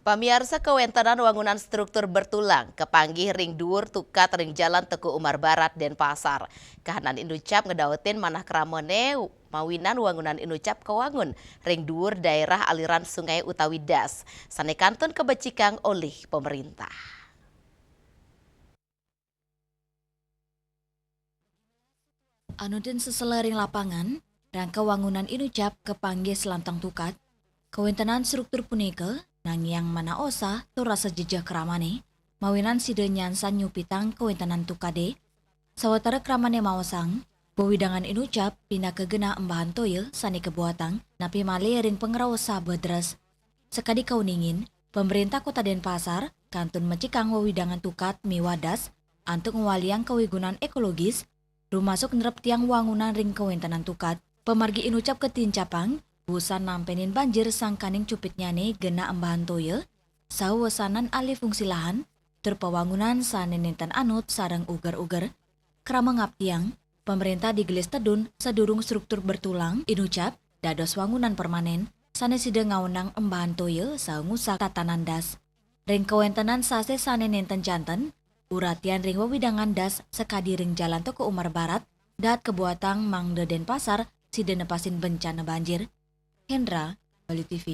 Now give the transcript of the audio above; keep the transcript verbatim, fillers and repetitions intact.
Pamiarsa, kawéntenan wangunan struktur bertulang kapanggih ring duur tukat ring Jalan Teuku Umar Barat, Denpasar. Kahanan Inucap ngedautin manah kramane mawinan wangunan Inucap kawangun ring duur daerah aliran sungai utawi das, sane kantun kabecikang olih pemerintah. Anutin sesela ring lapangan, rangka wangunan Inucap kapanggih selantang tukat, kawéntenan struktur punika nangiang manah osah tur rasa jejeh kramane, mawinan sida nyansan nyupitang kawéntenan tukade, sawatara kramane maosang, wewidangan Inucap pinaka genah embahan toya sane kabuatang, napi malih ring pangraos sabeh deres. Sakadi kauningin, pemerintah Kota Denpasar kantun mecikang wewidangan tukat miwah das antuk ngwaliang kawigunan ekologis, rumasuk nreptiang wangunan ring kawéntenan tukat. Pamargi Inucap katincapang, wusan nampenin banjir sangkaning cupitnyane genah embahan toya, saha wesanan alih fungsi lahan, tur pawangunan sane nenten anut sareng uger-uger. Krama ngaptiang, pemerintah digelis tedun sadurung struktur bertulang Inucap dados wangunan permanen, sane sida ngaonang embahan toya saha ngusak tatanan das. Ring kawéntenan sasih sane nenten janten, uratian ring wewidangan das sakadi ring Jalan Teuku Umar Barat dahat kabuatang mangda Denpasar sida nepasin bencana banjir. Hendra, Bali T V.